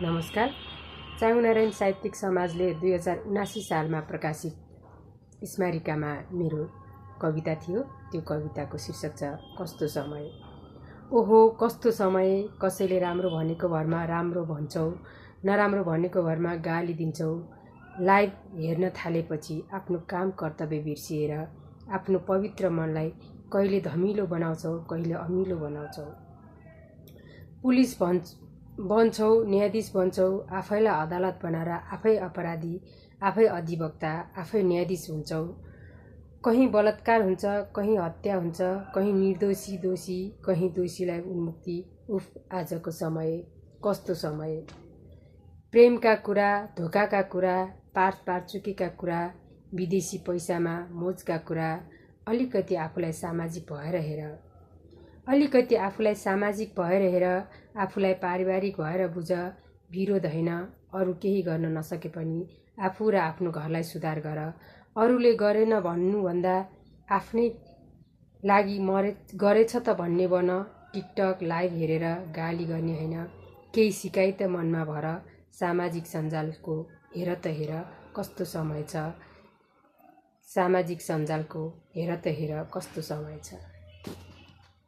नमस्कार। चाँगुनारायण साहित्यिक समाजले 2079 सालमा प्रकाशित स्मारिकामा मेरो कविता थियो। त्यो कविताको शीर्षक छ कस्तो समय। ओहो कस्तो समय, कसैले राम्रो भनेको भरमा राम्रो भन्छौ, नराम्रो भनेको भरमा गाली दिन्छौ। लाइभ हेर्न थालेपछि आफ्नो काम कर्तव्य बिर्सिएर आफ्नो पवित्र मनलाई कहिले धमिलो बनाउँछौ, कहिले अमिलो बनाउँछौ। पुलिस बन्छौ, न्यायाधीश बन्छौ, आफैलाई अदालत बनाएर आफै अपराधी, आफै अधिवक्ता, आफै न्यायाधीश हुन्छौ। कहीँ बलात्कार हुन्छ, कहीँ हत्या हुन्छ, कहीँ निर्दोषी दोषी, कहीँ दोषीलाई उन्मुक्ति। उफ आजको समय कस्तो समय। प्रेमका कुरा, धोकाका कुरा, पारचुकीका कुरा, विदेशी पैसामा मोजका कुरा। अलिकति आफूलाई सामाजिक भएर हेर, अलिकति आफूलाई सामाजिक भएर हेर, आफूलाई पारिवारिक भएर बुझ। विरोध होइन, अरू केही गर्न नसके पनि आफू र आफ्नो घरलाई सुधार गर। अरूले गरेन भन्नुभन्दा आफ्नै लागि गरेछ त भन्ने बन। टिकटक लाइभ हेरेर गाली गर्ने होइन, केही सिकाइ त मनमा भर। सामाजिक सञ्जालको हेर त हेर कस्तो समय छ, सामाजिक सञ्जालको हेर त हेर कस्तो समय छ।